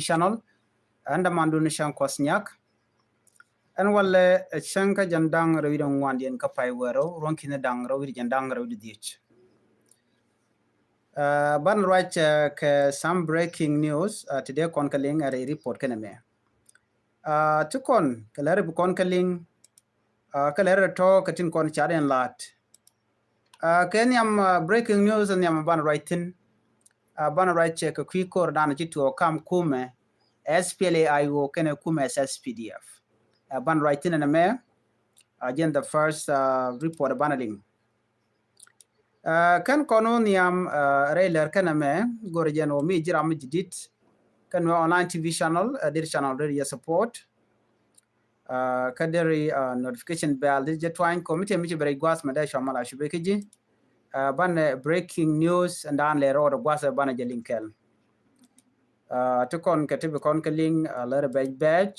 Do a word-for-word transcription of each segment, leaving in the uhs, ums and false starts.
Channel. Ɛn dämandun Cäŋ Kuɔth Nyak. Ɛn walɛ ɛ cäŋ kä jiɛn da̱ŋ rɛw wi̱cdɛ ŋuandiɛn kä pay wäl rɛw, ruɔ̱n ki̱ni da̱ŋ rɛw wi̱cdɛ jiɛn da̱ŋ rɛw wi̱cdɛ dhieec. Ɛ, banɛ ruac, ɛ, kɛ some breaking news, ɛ, ti dee kɔn kä liŋ ɛ rɛy report kɛnɛ mɛ. Ɛ, ti kɔn kɛ lɛr bi kɔn kä liŋ, ɛ, kä lɛr tɔ̱ kɛ tin kɔn ca dee la̱t. Ɛ, kɛ nhiam, ɛ, breaking news nhiam banɛ ruac thi̱n. Ɛ, banɛ ruac kɛ kui̱ ko̱r dan ci tuɔɔk kam kumɛ S P L A I O kɛnɛ kumɛ S S P D F. Ɛ, banɛ ruac thi̱n ɛn mɛ, ɛ, jɛn the first, ɛ, report banɛ liŋ. Ɛ, kɛn kɔn wä nhiam, ɛ, rɛy lɛr kɛnɛ mɛ, go̱rɛ jɛn wä mi ji̱ ram mi ji̱ dit kɛn wä online T V channel, ɛ, deri channel deri yɛ support. Ɛ, kä deri, ɛ, notification bell deri jɛ tuany kɔ mi tëë mi ci bɛ rɛy gua̱th mɛ dee cɔm ala cupɛ kä ji̱. Ɛ, banɛ breaking news ɛn daan lɛ rɔɔdɛ gua̱th ɛ banɛ jɛ liŋ kɛl. Ɛ, ti kɔn kɛ ti bi kɔn kä liŋ, ɛ, lɛr bɛc bɛc.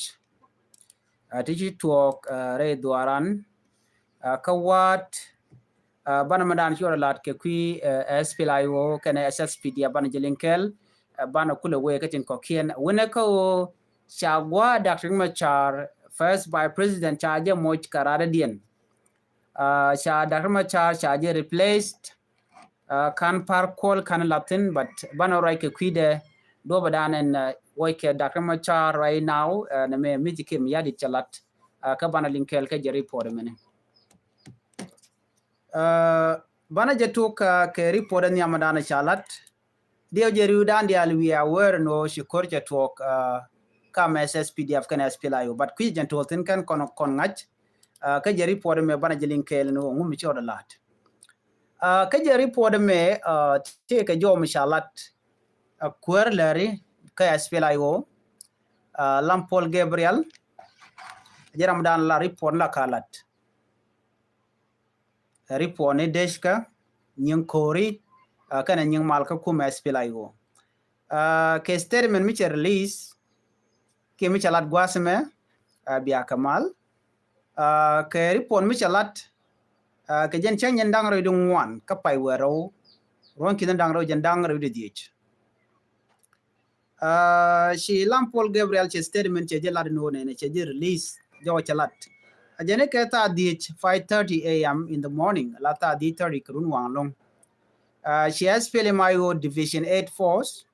Ɛ, ti ci tuɔɔk, ɛ, rɛy dhuaran. Ɛ, kä wa̱a̱t, ɛ, banɛ mɛ daan ci wä rɛ la̱t kɛ kui̱, ɛ, S P L A I O kɛnɛ S S P D F banɛ jɛ liŋ kɛl. Ɛ, banɛ kulɛ wee kä tin kɔ̱kiɛn. Wänɛ kä ɣöö ca gua̱a̱ Doctor Machar, first vice president, ca jɛ moc kɛ raadädiɛn. Ɛ, ca Doctor Machar ca jɛ replaced. Ɛ, kan par kuɔl kan la̱thi̱n, but banɛ ruac kɛ kui̱dɛ duɔ̱pɛ daan ɛn, ɛ, wuɔc kɛ Doctor Machar right now, ɛ, nɛ mɛ mi ji̱ kim yadit cɛ la̱t, ɛ, kä banɛ liŋ kɛl kɛ jɛ report mɛni. Ɛ, banɛ jɛ tuk, ɛ, kɛ report ɛ nhiam daan ca la̱t. Diɛw jɛ ri̱w daan diaal wi̱i̱ a wär ni ɣöö ci ko̱r cɛ tuɔɔk, ɛ, kam S S P D F kɛnɛ S P L A I O, but kui̱ jɛ tuɔɔk thi̱n kɛn kɔn, kɔn ŋa̱c, ɛ, kä jɛ report mɛ banɛ jɛ liŋ kɛɛl ni ɣöö ŋu mi ci ɣɔt ɛ la̱t. Ɛ, kä jɛ report mɛ, ɛ, tëëkɛ jɔw mi ca lat, ɛ, kuäär lääri kä S P L A I O, ɛ, Lam Paul Gabriel, jɛ ram daan la report la ka lat. Ɛ, report ni dec kä nyiŋ ko̱ri, ɛ, kɛnɛ nyiŋ mal kä kumɛ S P L A I O. Ɛ, kɛ statement mi cɛ release kiɛ mi cɛ lat gua̱a̱th mɛ, ɛ, bia kɛ mal. Ɛ, kɛ report mi cɛ lat, ɛ, kɛ jɛn cäŋ jɛn da̱ŋ rɛw di ŋuan kä pay wäl rɛw, ruɔ̱n ki̱n da̱ŋ rɛw jɛn da̱ŋ rɛw di dhiec. Ɛ, ci Lam Paul Gabriel cɛ statement cɛ jɛ lat ni wä nɛnɛ cɛ jɛ release jɔwä cɛ lat. A jɛn ikɛ thaa dhiec, five thirty A M in the morning, la thaa dhiec thirty kɛ run waŋ loŋ. Ɛ, ci S P L M I O Division eight Force,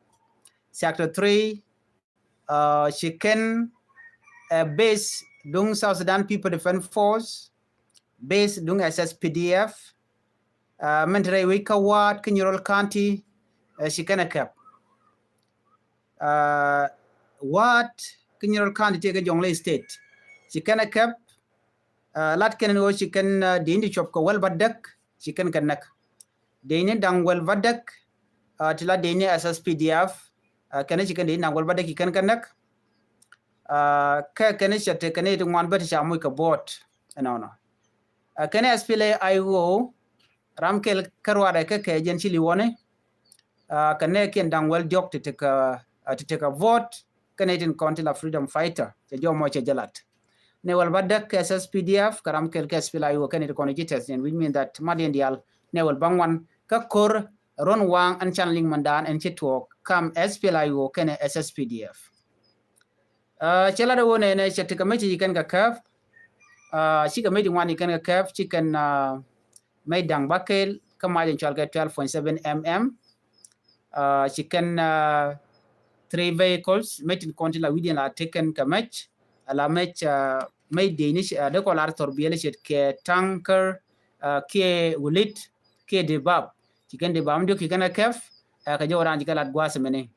Sector three, ɛ, ci kɛn, ɛ, base duŋ South Sudan People Defense Force, base duŋ S S P D F, ɛ, mɛn te rɛy wec kä Waat kä Nyirol County, ɛ, ci kɛn ɛ kɛp. Ɛ, Waat kä Nyirol County tëëkɛ Jonglei State. Ci kɛn ɛ kɛp, ɛ, lat kɛn ni ɣöö ci kɛn, ɛ, di̱i̱n ti cuɔp kɛ wäl bädäk, ci kɛn kɛ näk. Di̱i̱n ni da̱ŋ wäl bädäk, ɛ, ti la di̱i̱n ni S S P D F, ɛ, kɛn ci kɛn di̱i̱n ni da̱ŋ wäl bädäk ci kɛn kɛ näk. Ɛ, kɛ kɛn cɛ te kɛn ti ŋuan bä ti ca moc kɛ buɔt ɛnɔnɔ. Ɛ, kɛn S P L A I O ram kɛl kä ruaadɛ kä kɛ jɛn ci liwɔni. Ɛ, kɛ nɛɛkiɛn da̱ŋ wäl diɔ̱k ti tekɛ, ɛ, ti tekɛ buɔt kɛn tin kɔn ti la freedom fighter cɛ jɔmɔ cɛ jɛ lat. Nɛ wäl bädäk kɛ S S P D F kɛ ram kɛl kɛ S P L A I O kɛn ti kɔn ji̱ tɛth jɛn, which mean that madiɛn diaal nɛ wäl bäŋuan kä ko̱r ruɔ̱n waŋ ɛn can liŋ mɛn daan ɛn ci tuɔɔk kam S P L A I O kɛnɛ S S P D F. Ɛ, cɛ lat ɛ wä nɛnɛ cɛ ti kɛ mec ci kɛn kɛ kɛp. Ɛ, ci kɛ mec ti ŋuan ci kɛn kɛ kɛp, ci kɛn, ɛ, mec da̱ŋ bäkɛl kä mac in cual kɛ twelve point seven M M. Ɛ, ci kɛn, ɛ, three vehicles, mec tin kɔn ti la wi̱diɛn la tekɛn kɛ mec, ɛ, la mec, ɛ, mec dee ni, ɛ, dee kɔ lar thɔr biɛl cɛ kɛ tanker, ɛ, kiɛ wulit, kiɛ debab. Ci kɛn debab mi diɔk ci kɛn kɛ kɛp, ɛ, kɛ jɔw raan ci kɛ lat gua̱a̱th mɛni.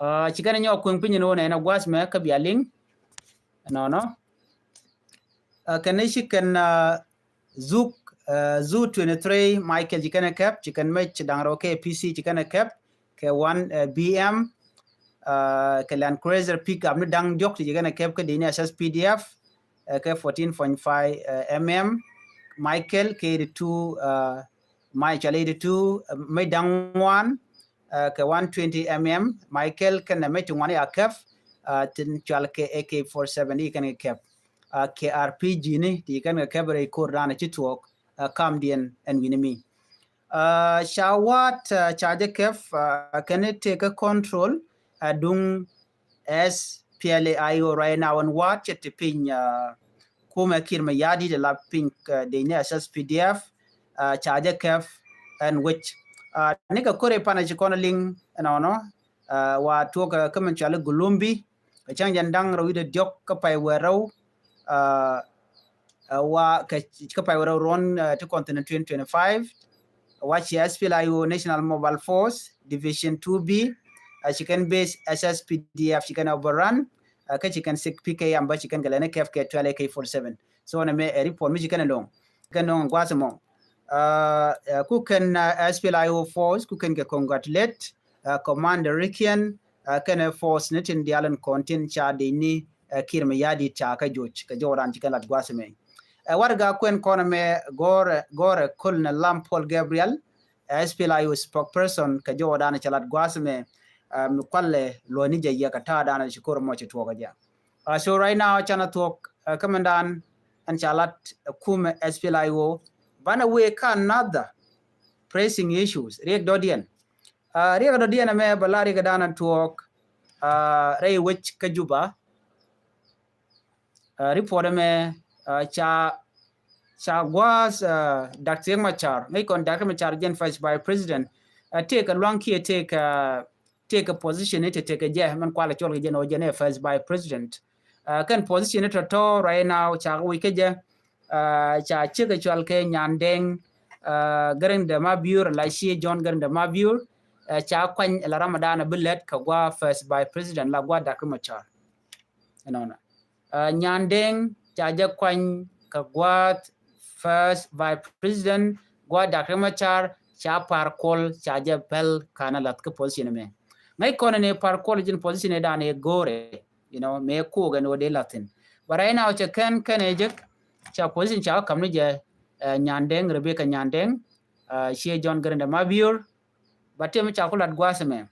Ɛ, ci kɛn nyɔk kueŋ piny ni wä nɛn a gua̱a̱th mɛ kä bia liŋ. Nɔnɔ. Ɛ, kɛn ci kɛn, ɛ, Zuk, ɛ, Zuk twenty-three Michael ci kɛn kɛp, ci kɛn mec da̱ŋ rɛw kɛ P C ci kɛn kɛp, kɛ one, ɛ, B M, ɛ, kɛ Land Cruiser pickup ni da̱ŋ diɔk ti ci kɛn kɛp kä dini S S P D F, ɛ, kɛ fourteen point five, ɛ, M M Michael kɛ eighty-two, ɛ, Michael eighty-two, ɛ, mec da̱ŋ ŋuan, ɛ, kɛ one twenty M M Michael kɛnɛ mec ti ŋuan ya kɛp, ɛ, tin cual kɛ A K forty-seven i kɛn kɛ kɛp. Ɛ, kɛ R P G ni ti kɛn kɛ kɛp rɛy ko̱r dan ci tuɔɔk, ɛ, kamdiɛn ɛn wi̱ni mi. Ɛ, ca Waat, ɛ, ca jɛ kɛp, ɛ, kɛn tëëkɛ control, ɛ, duŋ S P L A I O right now ɛn wa̱a̱ cɛ ti piny, uh, kumɛ Kiir Mayardit la piny, uh, dec ni S S P D F, uh, ca jɛ kɛp ɛn wec. Uh, nikɛ kore panɛ ci kɔn liŋ ɛnɔnɔ, uh, wa tuɔk, uh, kä min cɔali Gulumbi, kɛ cäŋ jɛn da̱ŋ rɛw wi̱cdɛ diɔk kä pay wɛrɛw, uh, uh, wa kɛ, kä pay wɛrɛw ruɔn, uh, ti kɔn thi̱n twenty twenty-five. Wa ci S P L A I O National Mobile Force Division two B, uh, ci kɛn base S S P D F ci kɛn overrun, uh, kä ci kɛn six P K M bä ci kɛn kɛ lɛn kɛp kɛ twelve A K forty-seven. So nɛ mɛ ɛ report mi ci kɛn loŋ. Kɛn loŋ gua̱th mɔ. Uh, uh, ku kɛn, uh, S P L A I O force ku kɛn kɛ congratulate, uh, Commander Rikian, uh, kɛnɛ force ni tin dial in kɔn tin ca dec ni, uh, Kiir Mayardit ca kä joc kɛ jɔwdan ci kɛn lat gua̱th mɛ. Uh, warɛga kuɛn kɔn mɛ gɔrɛ, gɔrɛ Colonel Lam Paul Gabriel, uh, S P L A I O spokesperson kɛ jɔwdan ca lat gua̱th mɛ, uh, mi kualɛ luɔni jɛ yɛ kɛ ta̱a̱ dan ci kor mɔ ci tuɔk jɛ. Uh, so right now canɛ tuɔk, uh, kä mɛn dan ɛn ca lat, uh, kumɛ S P L A I O banɛ wee kä another pressing issues. Riɛk dɔ̱diɛn. Uh, riɛk dɔ̱diɛn ɛmɛ bɛ la riɛk dan ɛn tuɔk, uh, rɛy wec kä Juba. Uh, report ɛmɛ, uh, ca, ca gua̱a̱th, uh, Doctor Riek Machar, ŋäc kɔn Doctor Machar jɛn Vice Vice President, uh, tëëkɛ luaŋ kiɛ tëëkɛ, tëëkɛ position ni te tëëkɛ jɛ mɛn kualɛ cɔl kɛ jɛn ɔ jɛn ɛ Vice Vice President. Uh, kɛn position ni tɔ̱tɔ̱ right now ca kɛ wi̱c kä jɛ, uh, ca cik kɛ cɔal kɛ Nyandeng, uh, Garang de Mabior la ci John Garang de Mabior, uh, ca kuany la Ramadan a bi lɛt kɛ gua̱a̱th Vice Vice President la gua̱a̱th Doctor Machar. Ɛnɔnɔ. Uh, Nyandeng ca jɛ kuany kɛ gua̱a̱th Vice Vice President, gua̱a̱th Doctor Machar ca Par Kuol ca jɛ pɛl kanɛ lath kä position mɛ. Ŋäc kɔn ni Par Kuol jin position dan ɛ go̱o̱rɛ, you know, mɛ kogɛ ni wä dee lathin. But right now cɛ kɛn kɛn ɛ jek ca position ca wä kam ni jɛ, uh, Nyandeng, Rebecca Nyandeng, uh, ciɛ John Garang de Mabior, but tëë mi ca ku lat gua̱a̱th mɛ.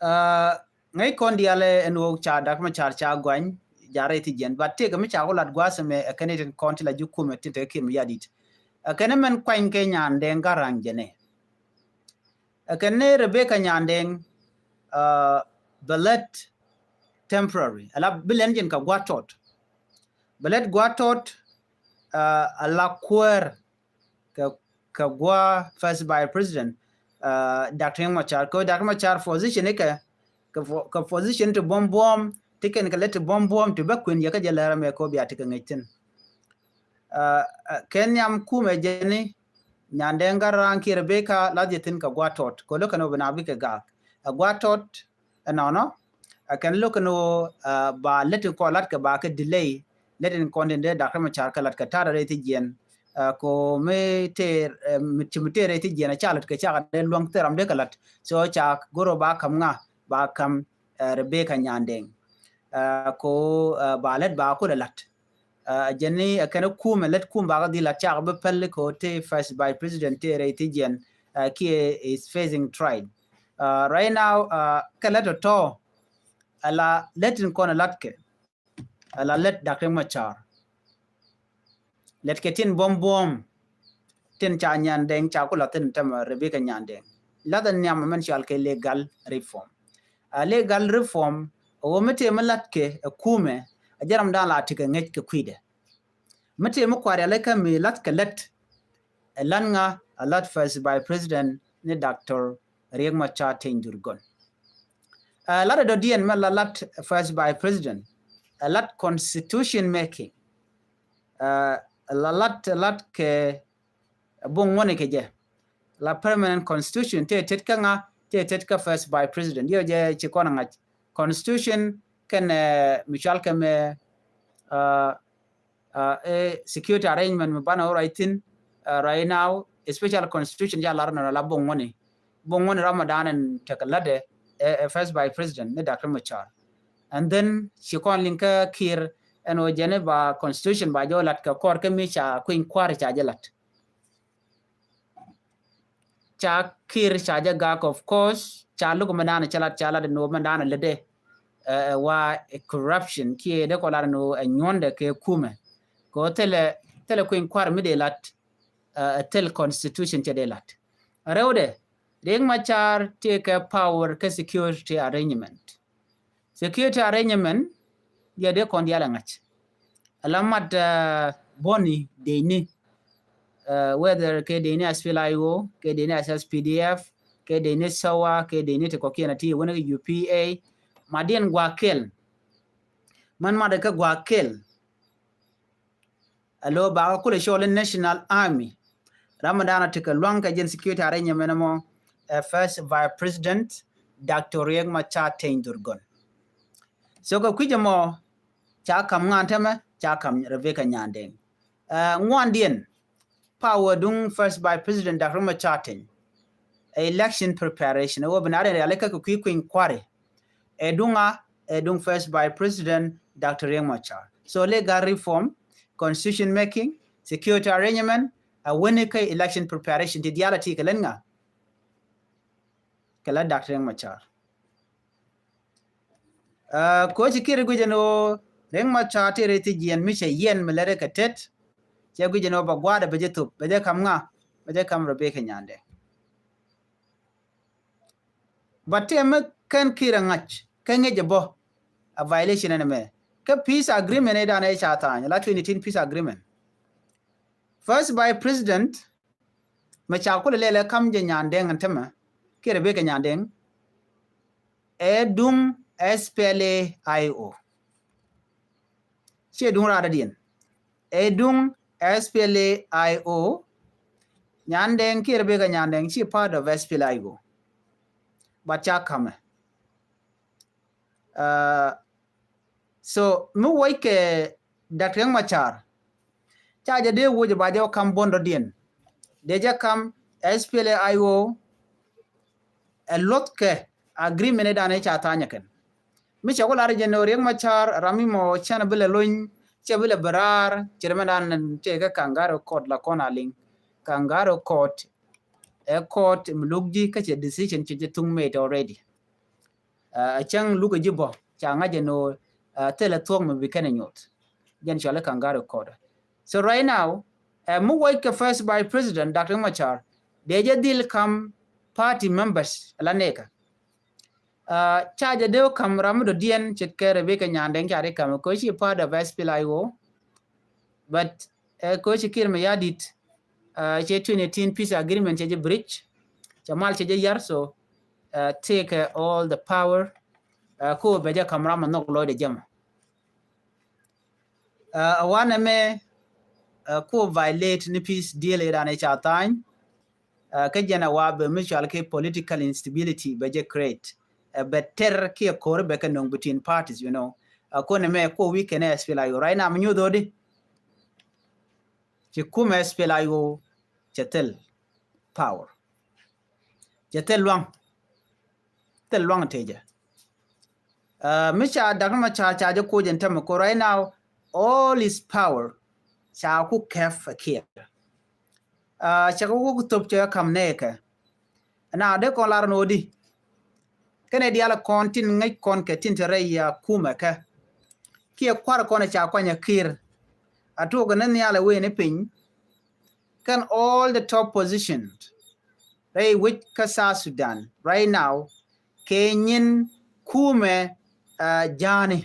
Uh, ŋäc kɔn dialɛ ɛn ɣöö ca Doctor Machar ca guany jarɛ ti jiɛn, but tëëkɛ mi ca ku lat gua̱a̱th mɛ ɛ kɛn itin kɔn ti la ji̱ kumɛ tin te Kiir Mayardit. Ɛ kɛn mɛn kuany kɛ Nyandeng Garang jɛnɛ. Ɛ kɛn ni Rebecca Nyandeng, uh, bɛ lät temporary. Ala bi lɛn jɛn kɛ gua̱a̱th tɔt. Bɛ lät gua̱a̱th tɔt, uh, ala kuäär kɛ, kɛ gua̱a̱th Vice Vice President, uh, Doctor Riek Machar. Kɛ Doctor Machar position ikɛ, kɛ fo-, kɛ position ti buɔ̱m buɔ̱m, ti kɛn kɛ lɛ ti buɔ̱m buɔ̱m, ti bä kuën yɛ kä jɛ lɛr mɛ kɛ bia ti kɛ ŋäc thin. Uh, uh, kɛ nhiam kumɛ jɛni, Nyandeng Garang kiɛ Rebecca la jɛ thin kɛ gua̱a̱th tɔt. Kɛ lo̱ kɛn ɔ bi na bikɛ gaak. Ɛ gua̱a̱th tɔt, ɛnɔnɔ, ɛ kɛn lo̱k ni ɣöö, uh, ba lät in kɔn lat kɛ ba kɛ delay, lät in kɔn tin dee Doctor Machar kɛ lat kɛ ta̱a̱ rɛy thi jiɛn. Uh, ko mi tëë, uh, mi ci mi tëë rɛy thi jiɛn a ca lat kɛ ca kɛ dee luäŋ thil ram dee kɛ lat. So ca go̱r ɣöö ba ka̱m ŋa, ba ka̱m, uh, Rebecca Nyandeng. Uh, ko, uh, ba lät ba kulɛ lat. Uh, jɛni, uh, kɛn kumɛ lät kum ba kɛ dhil a ca kɛ bi päl ko tëë Vice Vice President tëë rɛy thi jiɛn, uh, kiɛ is facing trial. Uh, right now, uh, kɛ lät tɔ̱tɔ̱, ala lät in kɔn latkɛ, ala lät Doctor Riek Machar. Lät kɛ tin buɔ̱m buɔ̱m, tin ca Nyandeng ca ku la thin tämɛ Rebecca Nyandeng. Lath in nhiam mɛn cɔal kɛ legal reform. A legal reform, ɛ ɣöö mi tëë mi latkɛ ɛ kumɛ, a jɛ ram dan la ti kɛ ŋäc kɛ kui̱dɛ. Mi tëë mi kua̱r yalɛ kä mi latkɛ lät, ɛ lat ŋa, ɛ lat Vice Vice President ni Doctor Riek Machar Teny Dhurgon. Ɛ lat ɛ dɔ̱diɛn mɛ la lat Vice Vice President, ɛ lat constitution making. Ɛ la lat, ɛ lat kɛ buŋ ŋuɔni kɛ jɛ. La permanent constitution tëë tet kä ŋa, tëë tet kä Vice Vice President. Yɛ jɛ ci kɔn ŋa̱c constitution kɛn, ɛ, mi cɔal kɛ mɛ, ɛ, ɛ, ɛ, security arrangement mi banɛ wä ruac thi̱n, ɛ, right now, special constitution ca lar nɔ la buŋ ŋuɔni. Buŋ ŋuɔni Ramadan in tekɛ latdɛ, ɛ, ɛ, Vice Vice President ni Doctor Machar. And then ci kɔn liŋ kä Kiir ɛn ɣöö jɛn ba constitution ba jɛ wä lat kɛ kɔr kä mi ca kui̱ny kua̱r ca jɛ lat. Ca Kiir ca jɛ gak, of course, ca luk mɛ dan cɛ lat, ca lat ni wä mɛ dan lɛ dɛ, ɛ, ɛ, wa, ɛ, corruption kiɛ dee kɔ lat ni wä ɛ nyuɔndɛ kɛ kumɛ. Kɛ wä thilɛ, thilɛ kui̱ny kua̱r mi dee lat, ɛ, ɛ, thil constitution cɛ dee lat. Rɛwdɛ, Riek Machar tëë kɛ power kɛ security arrangement. Security arrangement diɛ dee kɔn dial a ŋa̱c. Ala mat buɔni dee ni, whether kɛ dee ni SPLA-IO, kɛ dee ni SSPDF, kɛ dee ni SSOA, kɛ dee ni ti kɔkiɛn a ti wänä kɛ UPA. Ma diɛn gua̱a̱ kɛl. Man mat kɛ gua̱a̱ kɛl. Alo ba kulɛ cɔl in National Army. Ram dan a ti kɛ luaŋ kɛ jɛn security arrangement mɔ, ɛ First Vice President Doctor Riek Machar Teny Dhurgon. So kɛ kui̱c mɔ ca kam ŋa̱n tämɛ, ca kam Rebecca Nyandeng. Ŋuan diɛn power duŋ First Vice President Doctor Riek Machar Teny. Election preparation ɛ wä bi na rin riali kä kɛ kui̱ kui̱ny kuari. Ɛ duŋ a, ɛ duŋ First Vice President Doctor Riek Machar. So legal reform, constitution making, security arrangement, a wani kä election preparation ti diala ti kɛ lɛn ŋa? Kɛ la Doctor Riek Machar. Ko ci kiri guijɛ ni o Riek Machar ti ri ti jiɛn mi cɛ yɛn mi lɛrɛ kɛ tet. Cɛ guijɛ ni o ba guadɛ bɛ jɛ thop, bɛ jɛ kam ŋa, bɛ jɛ kam Rebecca Nyandeng. But tëë mi kɛn kir a ŋa̱c kɛ ŋi̱c a bä a violation ɛn ɛmɛ kä peace agreement ëë dan ëë ca tha̱a̱ny la twenty ten peace agreement. First Vice President mɛ ca kulɛ lɛlɛ kam jɛ Nyandeng ɛn tämɛ kir a bikɛ Nyandeng. Ɛ duŋ SPLA-IO. Ciɛ duŋ raadä diɛn. Ɛ duŋ SPLA-IO. Nyandeng kir bikɛ Nyandeng ci part of SPLA-IO. But ca kamɛ. So mi wec kɛ Doctor Riek Machar ca jɛ dee wuɔc ba jɛ wä kam bondɔ diɛn. Dee jɛ kam SPLA-IO. Ɛ luɔth kɛ agreement ëë dan ëë ca tha̱a̱nyɛ kɛn. Mi cɛ ku lar jɛ ni o Riek Machar ram mi mɔ cɛn bi lɛ lony, cɛ bi lɛ bi raar, cɛ ri mɛ dan tëë kɛ Kangaroo Court la kɔn a liŋ. Kangaroo Court ɛ court mi luk ji̱ kä cɛ decision cɛ jɛ thuŋ made already. A cäŋ luk a ji̱ bɔ ca ŋa̱c jɛ ni o thilɛ thuɔ̱k mi bi kɛn a nyuɔth. Jɛn cɔal i̱ Kangaroo Court. So right now ɛ mi wec kɛ First Vice President Doctor Machar dee jɛ dhil kam party members ala nɛɛkä. Ca jɛ dee wä kam ram mi dɔ̱diɛn ce̱tkɛ Rebecca Nyandeng ca ri kam kɛ ci part of SPLA-IO. But ɛ kɛ ci Kiir Mayardit cɛ twenty eighteen peace agreement cɛ jɛ breach. Cɛ mal cɛ jɛ yar so take all the power. Ko bɛ jɛ kam ram a nhɔk lɔcdɛ jɛ mɔ. A wanɛ mɛ ko violate ni peace deal iran i̱ ca tha̱a̱ny. Kä jɛn a wa bɛ mi cɔal kɛ political instability bɛ jɛ create. Bɛ tɛr kiɛ ko̱r bɛ kɛ no̱ŋ between parties, you know. Ko nɛ mɛ ko weaken SPLA-IO right now mi nyuth odi. Ci kumɛ SPLA-IO cɛ thil power. Cɛ thil luaŋ. Thil luaŋ tëë jɛ. Mi ca Doctor Machar ca jɛ koc ɛn tämɛ ko right now all his power ca ku kɛp ɛ Kiir. Cɛ kɛ wuk thop cɛ kam nɛɛkɛ. Na dee kɔn lar ni odi. Kɛnɛ dial kɔn tin ŋäc kɔn kɛ tin te rɛy a kumɛ kɛ. Kiɛ kuar kɔn ca kuany a Kiir. A tuɔk ni nhial a wen ni piny. Kɛn all the top positions rɛy wec kä South Sudan right now kɛ nyin kumɛ ja̱a̱ni.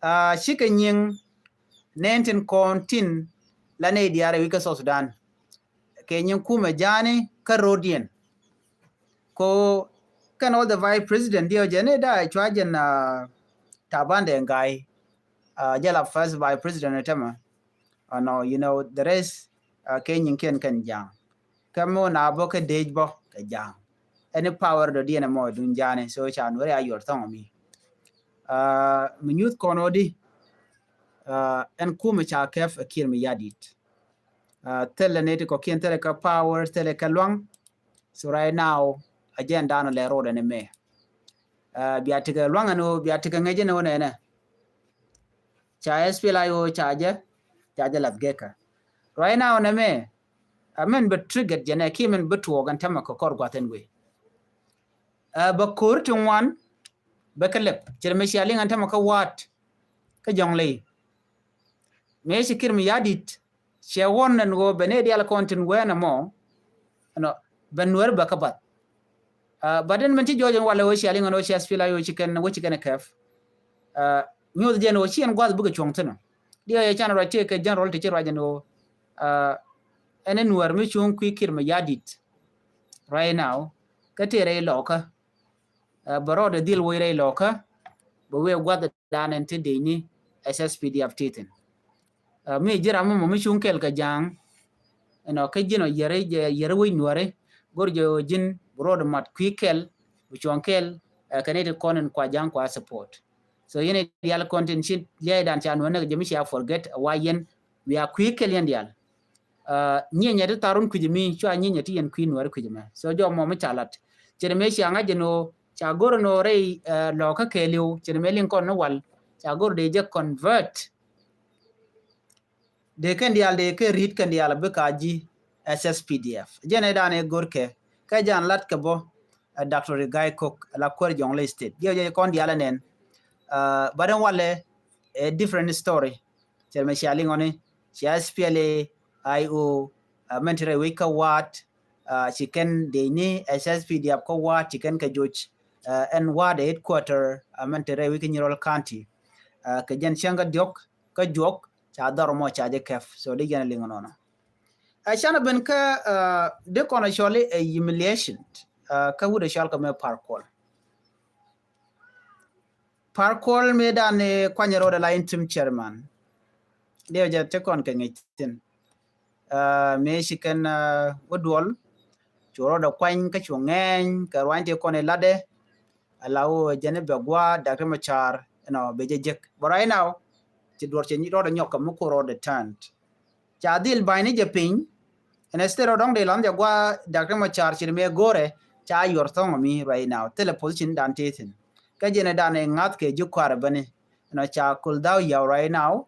Cikɛ nyiŋ nɛn tin kɔn tin la nɛy diaal rɛy wec kä South Sudan. Kɛ nyin kumɛ ja̱a̱ni kä ro̱diɛn. Ko kɛn all the vice president diɛ jɛ ni da cua jɛn Taban Deng Gai. Jɛ la first vice president ni tämɛ. Ɛnɔ, you know, the rest kɛ nyin kiɛn kɛn ja̱a̱ŋ. Kä mi wä na bä kä dec bä kɛ ja̱a̱ŋ. Any power dɔ̱diɛn ɛmɔ duŋ ja̱a̱ni so ca nuɔri a yuɔr thɔŋ mi. Mi nyuth kɔn odi. Ɛn kumɛ ca kɛp ɛ Kiir Mayardit. Thilɛ ni ti kɔkiɛn thilɛ kɛ power thilɛ kɛ luaŋ. So right now agenda ni lɛ road ni mɛ. Bia tikɛ luaŋ ni bia tikɛ ŋäcɛ ni wä nɛnɛ. Ca SPLA-IO ca jɛ ca jɛ lath gɛkä. Right now ni mɛ a mɛn bɛ triggered jɛ nɛ ki mɛn bɛ tuɔɔk ɛn tämɛ kɛ kɔr guath ɛn wee. Bɛ ko̱r ti ŋuan bɛ kɛ lɛp cɛ mɛ cia liŋ ɛn tämɛ kä waat kä jɔŋ ley. Mëë ci Kiir Mayardit cɛ wän ɛn ɣöö bɛ ni dial kɔn tin wɛn ɛmɔ. Ɛnɔ bɛ nuɛr bɛ kä bath. But ɛn mɛn ci jɔɔc ɛn walɛ wä cia liŋ ɛn wä cia SPLA-IO ci kɛn wä ci kɛn ɛ kɛp. Nyuɔth jɛn wä ci ɛn guath bikɛ cuɔ̱ŋ thin ɔ. Diɛ yɛ can ruac tëë kɛ general ti ci ruac ɛn wä ɛn ɛn Nuɛr mi cuŋ kui̱ Kiir Mayardit right now. Kä tëë rɛy lɔkä bɛ rɔɔdɛ dhil woc rɛy lɔkä bɛ wee guath dan ɛn ti dec ni SSPDF ti thin. Mi ji̱ ram mɔ mi cuŋ kɛl kɛ ja̱a̱ŋ. Ɛnɔ kä ji̱n ɔ yɛri yɛri wec Nuɛri go̱r jɛ ji̱n bi rɔɔdɛ mat kui̱ kɛl bi cuɔ̱ŋ kɛl. Kɛ ni ti kɔn in kua ja̱a̱ŋ kua support. So yɛn dial kɔn tin ci lia̱y dan ca Nuɛr ni kɛ jɛ mi cia forget wa yɛn. Wiaa kui̱ kɛl yɛn dial. Nyinyɛ ti tharun kui̱c mi cua nyinyɛ ti yɛn kui̱ Nuɛri kui̱c mɛ. So jɔ mɔ mi ca lat cɛ ni mɛ cia ŋa̱c jɛ ni ɣöö ca go̱r ni ɣöö rɛy lɔkä kɛɛliw cɛ ni mɛ liŋ kɔn ni wal ca go̱r dee jɛ convert. Dee kɛn diaal dee kɛ ri̱t kɛn diaal bi ka ji̱ SSPDF. Jɛn ɛ dan ɛ go̱r kɛ kɛ jan lat kɛ bɔ Doctor Rigathi Gai Kok la kuäär Jonglei State. Jɛ jɛ kɔn diaal ɛ nɛn. But ɛn walɛ ɛ different story. Cɛ mɛ cia liŋɔni cia SPLA-IO mɛn ti rɛy wec kä Waat. Ci kɛn dee ni SSPDF kä Waat ci kɛn kɛ joc ɛn Waat ɛ headquarter mɛn ti rɛy wec kä Nyirol County. Kɛ jɛn cäŋ kä diɔk kä juɔk ca dhɔr mɔ ca jɛ kɛp. So di jɛn liŋ nɔnɔ. Ɛ canɛ ben kä di kɔn a cɔli ɛ humiliation. Kä wut a cɔl kä mɛ Par Kuol. Par Kuol mi dan ni kuany road a la interim chairman. Diɛ jɛ ti kɔn kɛ ŋic thin. Mi ci kɛn wä duɔl cu road a kuany kä cu ŋɛny kɛ ruany ti kɔn i ladɛ. Ala wä jɛn i bɛ gua Doctor Machar ɛnɔ bɛ jɛ jek. But right now ci duɔr ci road a nyɔk kɛ mi ku road a tent. Ca dhil ba̱ny ni jɛ piny. Ɛn ɛ state rɔ dɔ̱ŋ dee lɔn jɛ gua Doctor Machar ci ri mi ɛ go̱rɛ ca yuɔr thɔŋ mi right now thilɛ position dan ti thin. Kä jɛn ɛ dan ɛ ŋa̱th kɛ ji̱ kuaar ɛ bäni. Ɛnɔ ca kul dhaw yaw right now.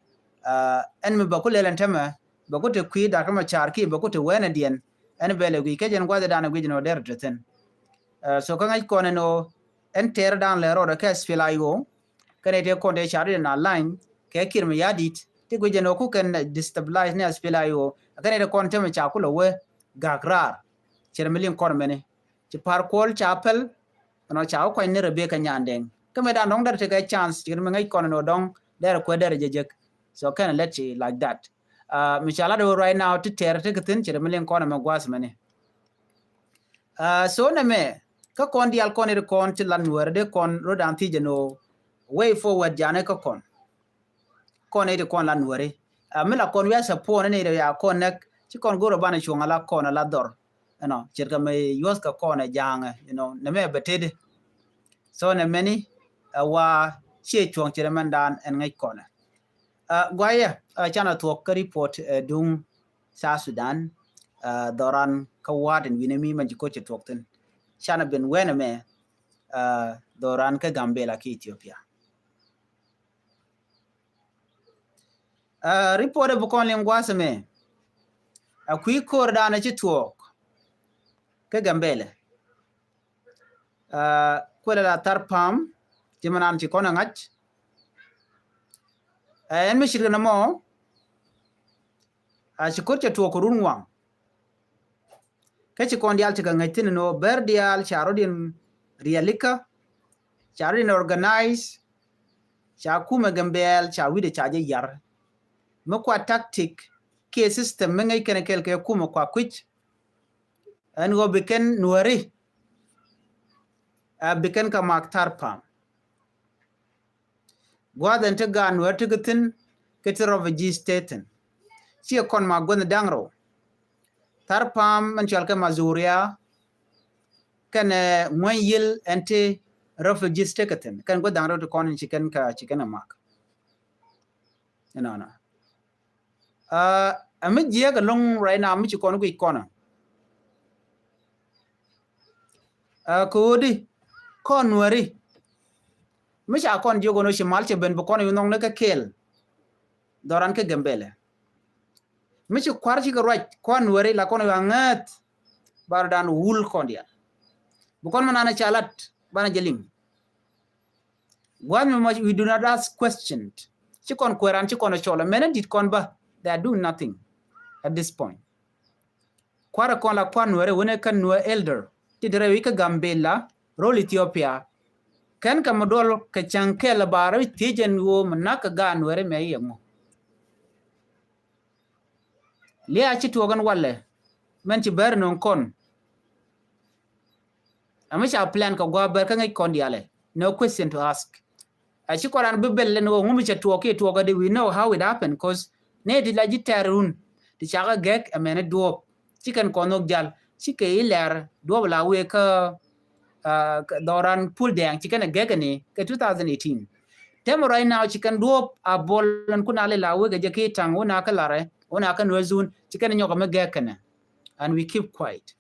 Ɛn mi bɛ ku lɛl ɛn tämɛ bɛ ku te kui̱ Doctor Machar ki bɛ ku te wɛn ɛ diɛn. Ɛn bɛ lɛ guic kä jɛn gua̱th ɛ dan ɛ guic ɛn ɔ dɛr te thin. So kä ŋäc kɔn ɛn ɔ ɛn tɛɛr dan lɛ rɔɔdɛ kɛ SPLA-IO. Kɛnɛ tëë kɔn tëë ca ri na lany kɛ Kiir Mayardit ti guic jɛ nɔ ku kɛn destabilize ni SPLA-IO. Kɛnɛ tëë kɔn tëë mɛ ca kulɛ wee gak raar. Cɛ rɛ mi liŋ kɔn mɛni ci Par Kuol ca pɛl. Ɛnɔ ca wä kuany ni Rebecca Nyandeng kä mɛ dan dɔŋ dɛr tekɛ chance ci kɛn mi ŋäc kɔn nɔ dɔŋ dɛr kuɛ dɛr jɛ jek. So kɛn lɛt ci like that. Mi ca lat wä right now ti tɛɛr ti kɛ thin cɛ rɛ mi liŋ kɔn mɛ guas mɛni. So nɛ mɛ kä kɔn dial kɔn iri kɔn ti lan wɛr de kɔn rodan thi jɛ no way forward jane kä kɔn. Kɔn iri kɔn lan wɛri mi la kɔn wiasa puɔn ni iri ya kɔn nɛk ci kɔn goro banɛ cuŋ ala kɔn ala dhɔr. Ɛnɔ ce̱tkɛ mɛ yuɔth kɛ kɔn ɛ jaŋɛ nɛ mɛ bɛ tedi. So nɛ mɛni ɛ wa ciɛ cuɔŋ ce̱tkɛ mɛn dan ɛn ŋäc kɔnɛ. Guayɛ canɛ thuɔk kä report ɛ duŋ South Sudan. Dhɔran kä wa̱a̱t in wi̱nɛ mi mɛn ci ko̱r cɛ thuɔk thin canɛ ben wɛnɛ mɛ. Dhɔran kä Gambela kä Ethiopia. Report ɛ bi kɔn liŋ gua̱a̱th mɛ a kui̱ ko̱r danɛ ci thuɔk kä Gambela. Kuɛlɛ la thar pam ci mɛ nan ci kɔn ɛ ŋa̱c. Ɛn mi cit kɛ nɛ mɔ a ci ko̱r cɛ tuɔɔk kɛ run waŋ. Kä ci kɔn diaal ci kɛ ŋäc thin ni wä bɛr diaal ca rɔ̱diɛn rialikä ca rɔ̱diɛn organize. Ca kumɛ Gambɛl ca wi̱dɛ ca jɛ yar. Mi kua tactic kiɛ system mi ŋäc kɛn kɛl kɛ kumɛ kua kui̱c. Ɛn ɣöö bi kɛn nuääri a bi kɛn kɛ mak thar pam. Gua̱a̱th ɛn ti gaan wee ti ki thi̱n ki ti refugee state thi̱n. Ciɛ kɔn ma guänh da̱ŋ rɛw. Thar pa̱a̱m ɛn cɔal kɛ Mazuria kɛnɛ ŋuäny yil ɛn ti refugee state ki thi̱n kɛn guänh da̱ŋ rɛw ti kɔn in ci kɛn ka ci kɛn ɛ mak. Ɛnɔnɔ. Ɛ mi jiɛk ɛlɔ̱ŋ right now mi ci kɔn guic kɔn ɛ. Ɛ ko̱o̱di kɔn nuääri mi ca kɔn jiök ɛn ɣöö ci mal cɛ ben bi kɔn ɛ yu nhɔkni kä kɛɛl. Dhɔran kä Gambɛlɛ mi ci kua̱r cikɛ ruac kɔn nuääri la kɔn ɛ yu aŋääth. Bar dan wul kɔn diaal bi kɔn mi nanɛ ca lat banɛ jɛ liŋ. Gua̱a̱th mi much we do not ask question. Ci kɔn kueran ci kɔn cɔl mɛn dit kɔn ba they are doing nothing at this point. Kuarɛ kɔn la kuan nuɛrɛ wene kan nuɛ elder. ti derɛ wi̱c kä Gambela, rol Ethiopia. Kɛn kɛ mi duɔl kɛ cäŋ kɛl ba rɔ thiec ɛn ɣöö mi nak kɛ gaat Nuɛri mɛ iɛ ŋu. Lia̱a̱ ci tuɔɔk ɛn walɛ, mɛn ci bɛr nöŋ kɔn. Ami ca plan kɛ gua̱a̱ bɛr kä ŋäc kɔn diaalɛ. No question to ask. A ci kɔn ran bi bɛl lɛn ɣöö ŋumi cɛ tuɔɔk kiɛ tuɔɔk adi, we know how it happened, 'cause nɛ ti la ji̱ tɛɛr run ti cakɛ gɛk ɛmɛn i̱ duɔɔp. Ci kɛn kɔn nhök jal ci kɛ i̱ lɛr duɔɔp la wëë kä, ah, kä dhɔran Pul Dɛɛŋ ci kɛn ɛ gɛk ɛni kɛ two thousand eighteen. Tɛmɛ right now ci kɛn duɔɔp a bol ɛn kun a lɛ la wëë kɛ jɛ ki taŋ wun a kä larɛ wun a kä Nuer zone ci kɛn ɛ nyɔk ɛmɛ gɛk kɛnɛ. And we keep quiet.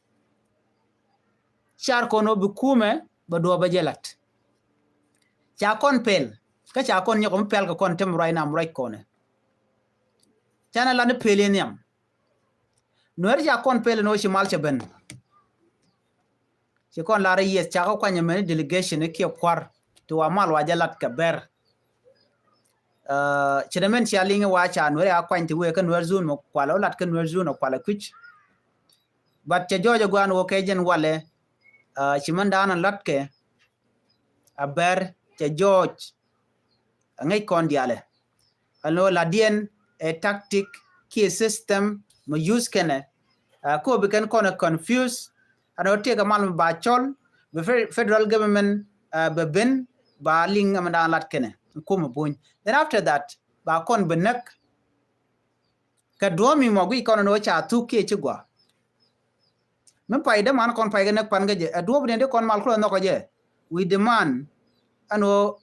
Car kɔn ɔ bi kumɛ bɛ duɔɔp bɛ jɛ lat. Ca kɔn pɛl kä ca kɔn nyɔk mi pɛl kɛ kɔn tɛmɛ right now mi ruac kɔnɛ. Canɛ lat ni pɛl in nhiam. Nuɛr ca kɔn pɛl in ɔ ci mal cɛ ben. Ci kɔn lar i̱ yes, ca kɛ kuany ɛmɛn i̱ delegation i̱ kiɛ kua̱r ti wa mal wa jɛ lat kɛ bɛr. Ci dee mɛn cia liŋ i̱ wa ca Nuɛr a kuany ti wëë kä Nuɛr zone mɔ kualɛ wä lat kä Nuɛr zone mɔ kualɛ kui̱c. But cɛ jɔɔc ɛ gua̱a̱n wä kɛ jɛn walɛ, ci mɛn da̱a̱n ɛ lat kɛ a bɛr cɛ jɔɔc. Ɛ ŋäc kɔn diaalɛ. Ɛn ɣöö ladiɛn ɛ tactic kiɛ system mɛ use kɛnɛ. Ɛ kɔ bi kɛn kɔn ɛ confuse. Ɛn ɣöö tiɛɛk ɛ mal mɛ ba cɔl bɛ fe-, federal government, ɛ, bɛ ben ba liŋ ɛmɛ da̱a̱n lat kɛnɛ kumɛ buny. Then after that ba kɔn bɛ näk. Kɛ duɔ̱ɔ̱p mi mɔ guic kɔn ɛn ɣöö ca thuk kiɛ ci gɔaa. Mi pay däman kɔn pay kɛ näk pan kä jɛ ɛ duɔ̱ɔ̱p ni di kɔn mal kulɛ nhɔk kɛ jɛ. We demand ɛn ɣöö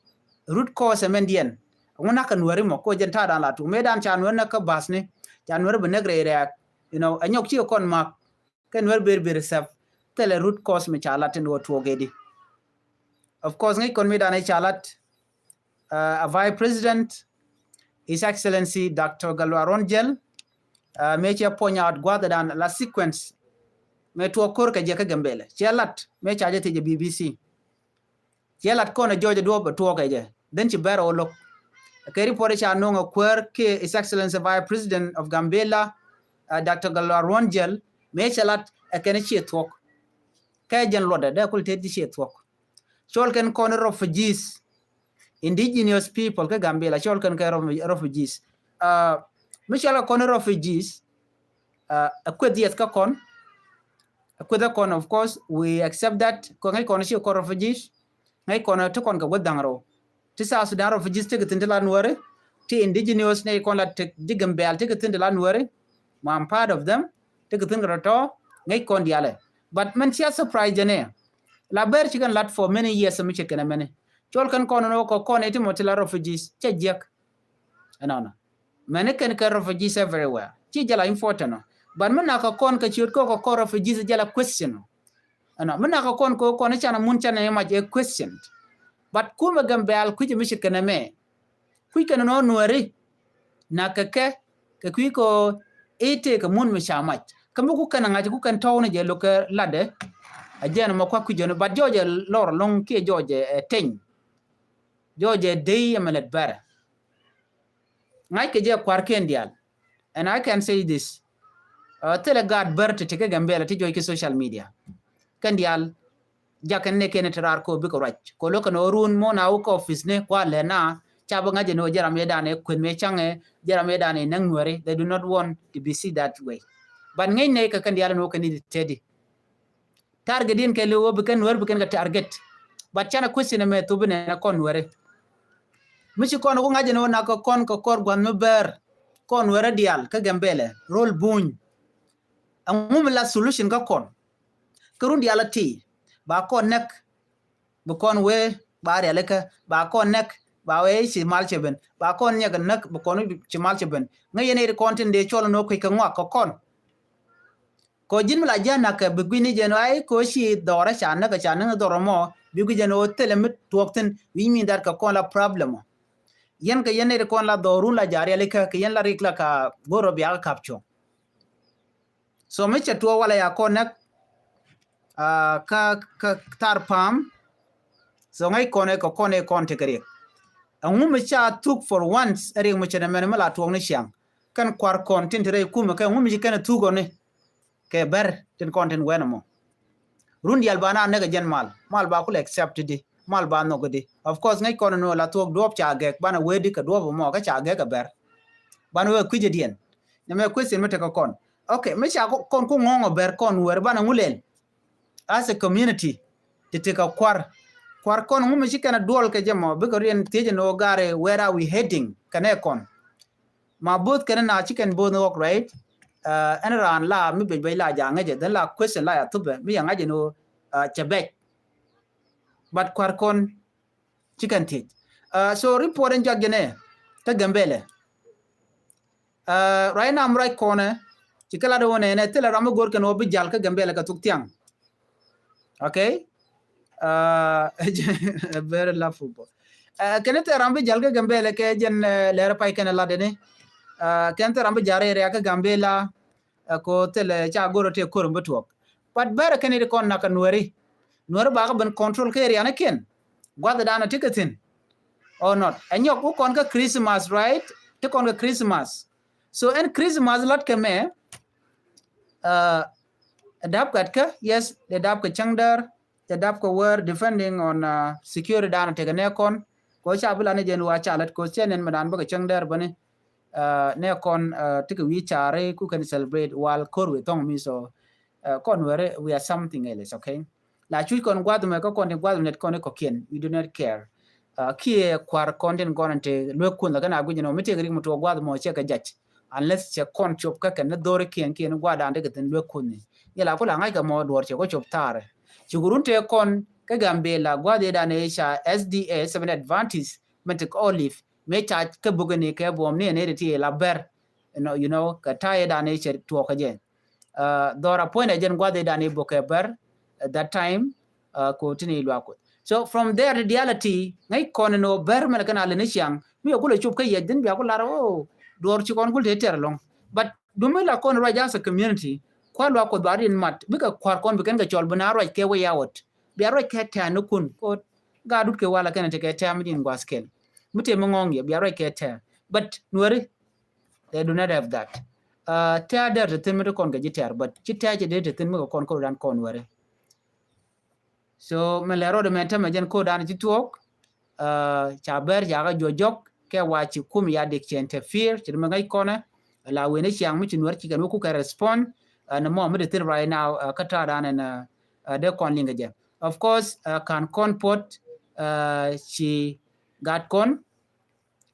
root cause ɛmɛn diɛn. Ŋu nak kɛ Nuɛri mɔ kɛ jɛn ta̱a̱ dan la tuk mëë dan ca Nuɛri näk kä ba̱sni ca Nuɛri bi näk rɛy rɛɛk. You know, ɛ nyɔk ci kɔn mak kɛ Nuɛri ber ber sɛp. Thilɛ root cause mi ca lat tin ɣöö tuɔɔk ɛ di. Of course ŋäc kɔn mi dan ɛ ca lat, uh, a Vice President, His Excellency Doctor Gatluak Ruɔ̱n Jiɛl, uh, mëë cɛ point out gua̱a̱th dan la sequence mëë tuɔɔk ko̱r kɛ jɛ kä Gambela. Cɛ lat mëë ca jɛ thiec jɛ B B C. Cɛ lat kɔn ɛ jɔɔc ɛ duɔ̱ɔ̱p ɛ tuɔɔk kɛ jɛ. Then ci bɛr ɛ wä lo̱k. Kɛ report ca no̱o̱ŋ ɛ kuäär kiɛ His Excellency Vice President of Gambela, uh, Doctor Gatluak Ruɔ̱n Jiɛl, mëë cɛ lat ɛ kɛn ciɛ thuɔ̱k. Kɛ jɛn luɔtdɛ dee kul tet ji̱ ciɛ thuɔ̱k. Cɔl kɛn kɔn refugees, indigenous people kä Gambela, cɔl kɛn kɛ refu-, refugees. Uh, mi cɔl kɛ kɔn refugees, uh, a kueth yɛth kä kɔn. A kueth kä kɔn, of course, we accept that. Kɔ ŋäc kɔn ci kɔn refugees. Ŋäc kɔn ti kɔn kɛ wä dhaŋ rɛw. Ti South Sudan refugees ti kɛ thi̱n ti la Nuɛri. Ti indigenous ni kɔn la ti, ti Gambela ti kɛ thi̱n ti la Nuɛri. Ma, I'm part of them. Ti kɛ thi̱n kɛ tɔ̱tɔ̱ ŋäc kɔn diaalɛ. But mɛn cia surprise jɛ nɛ. La ber ci kɛn lat for many years mi ci kɛn mɛni. Cɔl kɛn kɔn ni wä kɔ kɔn iti mɔ ti la refugees cɛ jiɛk. Ɛnɔnɔ. Mɛni kɛn kɛ refugees everywhere. Ci jɛ la important nɔ. But mi nak kɛ kɔn kɛ ciöt kɔ kɔ kɔn refugees jɛ la question nɔ. Ɛnɔ mi nak kɛ kɔn kɔ kɔn ican mun can ni mac ɛ question. But kumɛ Gambela kui̱c mi ci kɛn mɛ. Kui̱ kɛn nɔ Nuɛri. Nak kɛ kɛ kɛ kui̱ kɔ ite kɛ mun mi ca mac. Kä mi ku kɛn ŋa̱c ku kɛn tɔw ni jɛ lo̱k kɛ latdɛ. A jɛn mɔ kuak kui̱ jɛ ni, but jɔɔc ɛ lɔr lo̱ŋ kiɛ jɔɔc ɛ teny. Jɔɔc ɛ dey ɛmɛ lɛt bɛrɛ. Ŋa̱c kɛ jɛ kua̱r kiɛn diaal. And I can say this. Uh, thilɛ gaat bär ti ti kä Gambela ti juɔc ki social media. Kɛn diaal jakɛn ni kɛn ti raar ko bikɛ ruac. Ko lo̱k kɛn ɣöö run mɔ na wä kä office ni kua lɛ na ca bä ŋa̱c ni wä jɛ ram yɛ dan ɛ kueth mɛ caŋɛ jɛ ram yɛ dan ɛ näŋ Nuɛri. They do not want to be see that way. But ŋäc ni kɛ kɛn diaal ni wä kɛn ni ti tedi. Target in kɛ liw wä bi kɛn Nuɛr bi kɛn kɛ target. But canɛ question mɛ thop inɛ kɔn Nuɛri. Mi ci kɔn ku ŋa̱c in wä nak kɛ kɔn kɛ kɔr gua̱n mi bɛr kɔn Nuɛri diaal kä Gambela rol buny. Ɛŋu mi la solution kä kɔn? Kä run diaal a ti ba kɔn nɛk bi kɔn wee ba rialikä ba kɔn nɛk ba wee ci mal cɛ ben ba kɔn nyɛk nɛk bi kɔn ci mal cɛ ben. Ŋäc yɛn iri kɔn tin dee cɔl in wä kui̱ kɛ ŋuak kɛ kɔn. Kɔ ji̱n mi la ji̱ a nak kɛ bi gui̱ni jɛn ay kɔ ci dhɔrɛ ca näk ca näk dhɔrɛ mɔ bi gui̱ jɛn ɣöö thilɛ mi tuɔɔk thi̱n wi̱i̱ mi dat kɛ kɔn la problem ɔ. Yɛn kɛ yɛn nɛy ti kɔn la dhɔrun la ja̱ rialikä kɛ yɛn la rik la ka go̱r rɔ biakä kap cuɔ̱ŋ. So mi cɛ tuɔɔk walɛ ya kɔn näk, ah, kä, kä thar pa̱a̱m. So ŋäc kɔn ɛ kɛ kɔn ɛ kɔn tekɛ riɛk. Ɛŋu mi ca thuk for once ɛ riɛk mi cɛ nɛ mɛn mi la tuɔɔk ni ciaŋ. Kɛn kua̱r kɔn tin te rɛy kumɛ kɛ ŋu mi ci kɛn ɛ thuk ɔ ni. Kɛ bɛr tin kɔn tin wɛn ɛmɔ. Run dial ba na nɛk a jɛn mal, mal ba kul accept di, mal ba nhɔk di. Of course ŋäc kɔn ni la thuɔk duɔp ca gɛk, banɛ wee di kɛ duɔp mɔ kä ca gɛk a bɛr. Banɛ wee kui̱c a diɛn. Nɛ mɛ question mi tekɛ kɔn. Okay, mi ca kɔn ku ŋɔŋ a bɛr kɔn wɛr banɛ ŋu lɛl. As a community, ti ti ka kuar. Kuar kɔn ŋu mi ci kɛn a duɔl kɛ jɛ mɔ, bikɛ riɛn thiec ni wä gari, where are we heading? Kɛnɛ kɔn. Ma both kɛn na ci kɛn both ni wɔk, right? Uh, ɛn raan la mi bɛc bɛc la ja ŋäcɛ, then la question la ya thupɛ, mi ya ŋa̱cɛ ni wä, uh, cɛ bɛc. But kuar kɔn ci kɛn thiec. Uh, so report in jɔak jɛ nɛ, kä Gambɛlɛ. Uh, right now, mi ruac kɔnɛ, ci kɛ lat wä nɛnɛ, thilɛ ram mi go̱r kɛn wä bi jal kä Gambɛlɛ kɛ thuk thiaŋ. Okay? Uh, very laughable. Uh, kɛn thilɛ ram bi jal kä Gambɛlɛ kɛ jɛn, uh, lɛr pay kɛn lat ni. Uh, kɛn thilɛ ram bi jal rɛy rɛy kä Gambɛlɛ, uh, ko thilɛ ca go̱r tɛ ko̱r mi bi tuɔk. But bɛrɛ kɛn it kɔn nak kɛ Nuɛri. Nuɛri bakɛ ben control kɛ area ni kiɛn. Guath dan a ti kɛ thin. Or not. Ɛ nyɔk wä kɔn kä Christmas, right? Ti kɔn kä Christmas. So ɛn Christmas lat kɛ mɛ, uh, dap kat kä, yes, de dap kɛ cäŋ däär, de dap kɛ wär, depending on, uh, security dan a tekɛ nɛ kɔn. Ko ca bi la ni jɛn wa ca lat ko cɛ nɛn mɛ dan bä kɛ cäŋ däär bä ni, uh, nɛ kɔn, uh, ti kɛ wi̱i̱ cari ku kɛn celebrate wal ko̱r wi̱i̱ thɔŋ mi so, uh, kɔn wɛrɛ, we are something else, okay? La cuc kɔn guath mɛ kä kɔn ti guath mɛ nɛt kɔn ti kɔkiɛn, we do not care. Uh, kiɛ kuar kɔn tin gɔn ti luek kun la kɛn a guic nɔ mi tëk rik mi tuɔ guath mɔ cɛ kɛ jac. Unless cɛ kɔn cop kä kɛn ni dhori kiɛn kiɛn guath dan ti kɛ thin luek kun ni. Yɛ la ku la ŋa̱c kɛ mɔ duɔr cɛ kɔ cop thaarɛ. Ci ku run tëë kɔn kä Gambɛlɛ guath idan i̱ ca S D A Seventh Adventist mɛ ti kɛ Olive. Mëë ca kä bukɛ ni kɛ buɔm ni ɛn ëë ti ti la bɛr. You know, you know, kɛ ta̱a̱ idan i̱ cɛ tuɔɔk kɛ jɛ. Uh, dhɔr a puɔ̱nydɛ jɛn guath idan i̱ bukɛ bɛr, uh, that time, uh, ko tini luak kuth. So from there, the reality, ŋäc kɔn ni wä bɛr mɛn kɛn a lɛ ni ciaŋ, mi yɛ kulɛ cop kä yɛ dhin bia ku lar, oh, duɔr ci kɔn kul te tɛr lɔŋ. But dumi la kɔn ruac as a community, kua luak kuth ba rin mat, bikɛ kuar kɔn bi kɛn kɛ cɔl bi na ruac kɛ way out. Bia ruac kɛ tɛ̈r ni kun, ko gaa dut kɛ wala kɛn te kɛ tɛ̈r mi din guas kɛl. Mi te mi ŋɔŋ yɛ, bia ruac kɛ tɛ̈r. But Nuɛri, they do not have that. Uh, tɛ̈r dɛr te thin mi te kɔn kɛ ji̱ tɛ̈r, but ci tɛ̈r ci dee te thin mi kɛ kɔn ko dan kɔn wɛrɛ. So mɛ lɛ rɔɔdɛ mɛ tɛmɛ jɛn ko dan ci tuɔɔk, uh, ca bɛr ca kɛ juɔc jɔk kɛ wa ci kum ya dik cɛ interfere ci mɛ ŋäc kɔnɛ. La wen ni ciaŋ mi ci Nuɛr ci kɛn wä ku kɛ respond, uh, ni mɔ mi te thin right now, uh, kä ta̱a̱ dan ɛn, uh, uh, dee kɔn liŋ kɛ jɛ. Of course, uh, kan kɔn pot, uh, ci gat kɔn,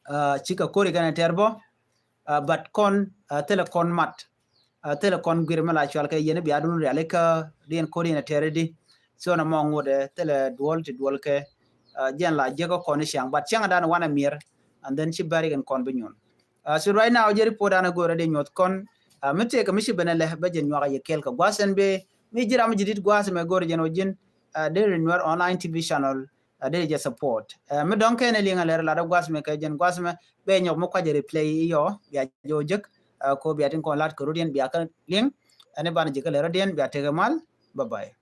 uh, ci kɛ kori kɛn tɛr bɔ, uh, but kɔn, uh, thilɛ kɔn mat, uh, thilɛ kɔn guir mi la cual kɛ yɛn bia dun riali kä diɛn kori yɛn tɛr di. So na mɔ ŋut, uh, thilɛ duɔl ti duɔl kɛ, uh, jɛn la jek kɔn ciaŋ, but ciaŋ dan wanɛ mier, and then ci bɛri kɛn kɔn bi nyun. Uh, so right now, jɛ report an a go̱o̱rä di nyuɔth kɔn, uh, mi tëëkɛ mi ci ben ɛ lɛ bä jɛ nyuak a yɛ kɛl kɛ gua̱a̱th ɛn bee, mi ji̱ ram mi ji̱ dit gua̱a̱th mɛ go̱o̱rä jɛn wä ji̱n, uh, deri Nuer online T V channel, uh, deri jɛ support. Uh, mi dɔ̱ŋ kɛn ɛ liŋ a lɛr lat ɛ gua̱a̱th mɛ kɛ jɛn gua̱a̱th mɛ, bɛ nyɔk mi kuacɛ replay i̱ yɔ, bia jɛ wä jek, uh, ko bia tin kɔn lat kɛ rut yɛn bia kä liŋ, ɛn i̱ banɛ jɛ kä lɛr rut yɛn bia tekɛ mal, bye bye.